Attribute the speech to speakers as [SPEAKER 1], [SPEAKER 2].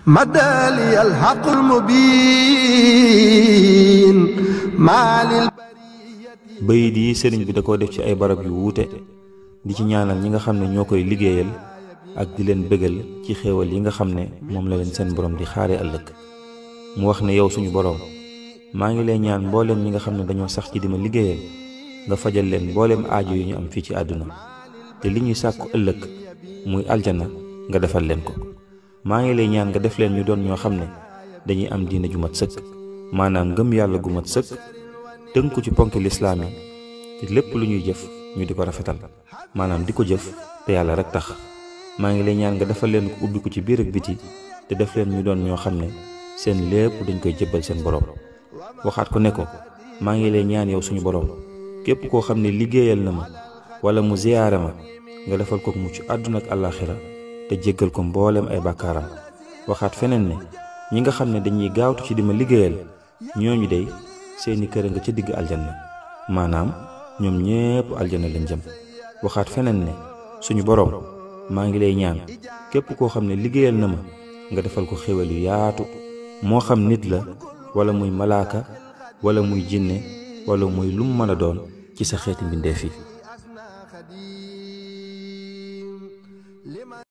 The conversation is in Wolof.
[SPEAKER 1] مدالي الحق المبين ما
[SPEAKER 2] bayit yi sëriñ bi da koo def ci ay barab yu wuute di ci ñaanal ñi nga xam ne ñoo koy liggéeyal ak di leen bëggal ci xéewal yi nga xam ne moom la leen seen borom di xaare ëllëg. mu wax ne yow suñu borom maa ngi lay ñaan mbooleem ñi nga xam ne dañoo sax ci di ma liggéeyal nga fajal leen mbooleem aajo yu ñu am fii ci àdduna te li ñuy sàkku ëllëg muy aljana nga defal leen ko. maa ngi lay ñaan nga def leen ñu doon ñoo xam ne dañuy am diine ju mat sëkk maanaam ngëm yàlla gu mat sëkk tënku ci ponki lislaam yi te lépp lu ñuy jëf ñu di ko rafetal maanaam di ko jëf te yàlla rek tax. maa ngi lay ñaan nga defal leen ko ubbi ko ci biir ak biti te def leen ñu doon ñoo xam ne seen lépp dañ koy jébbal seen borom. waxaat ko ne ko maa ngi lay ñaan yow suñu borom képp koo xam ne liggéeyal na ma wala mu ziyaara ma nga defal ko mucc àdduna ak àllaaxira te jéggal ko mbooleem ay bàkkaaram. waxaat feneen ne ñi nga xam ne dañuy gaawtu ci di ma liggéeyal ñooñu dey seeni kër nga ca digg aljanna maanaam ñoom ñépp aljanna lañ jëm. waxaat feneen ne suñu borom maa ngi lay ñaan képp koo xam ne liggéeyal na ma nga defal ko xéwal yu yaatu moo xam nit la wala muy malaaka wala muy jinne wala muy lu mu mën a doon ci sa xeeti mbindeef yi.